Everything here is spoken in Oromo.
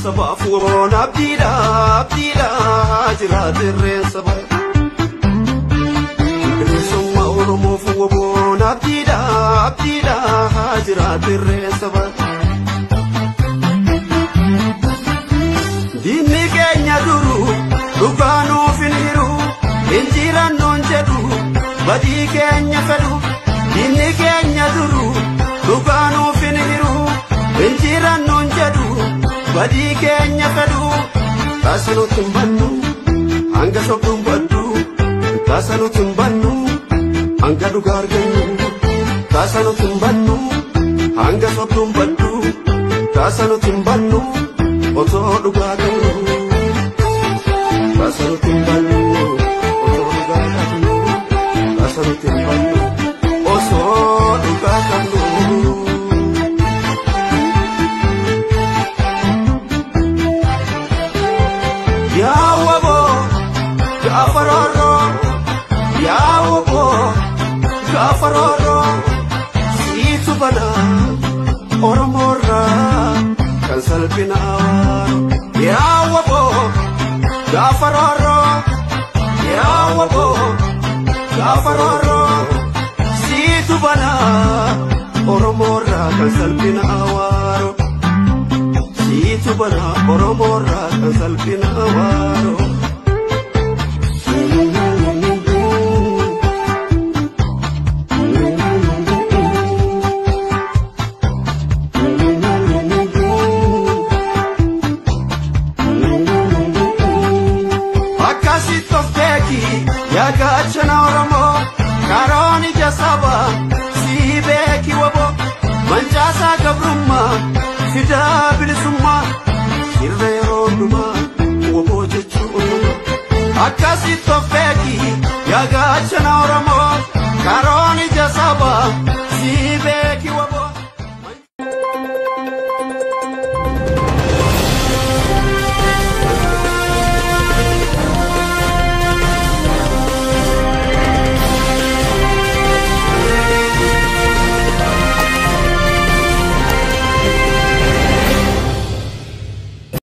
Sabaaf woon abdiidha abdiidha jiraate irreen saba. Bilisummaa Oromoof woon abdiidha abdiidha jiraate irreen saba. Diinni keenya duru dhugaa nuuf hin hiru injirannoon jedhu badii keenya fedhu. Diinni keenya duru dhugaa nuuf hin hiru injirannoon jedhu badii keenya fedhu. Taasa nuti hin bannu hanga sobduun baddu, taasa nuti hin bannu hanga dhugaa argannu, taasa nuti hin bannu hanga sobduun baddu, taasa nuti hin bannu otoo dhugaa qabnu, taasa nuti hin bannu otoo dhugaa qabnu, taasa nuti hin bannu osoo dhugaa qabnu. Yaa waboo gaafa roorroo, yaa waboo gaafa roorroo, siitu banaa Oromoorraa kan salphina awwaaro. Yaa waboo gaafa roorroo, yaa waboo gaafa roorroo, siitu banaa Oromoorraa kan salphina awwaaro. Siitu banaa Oromoorraa kan salphina awwaaro. Akkasitti of beeki yaa gaachana Oromoo, karoon ija saba sii beeki waboo, mancaasaa gabrummaa fidaa bilisummaa irra yeroo hundumaa waboo jechuun. Akkasitti of beeki yaa gaachana Oromoo, karoon ija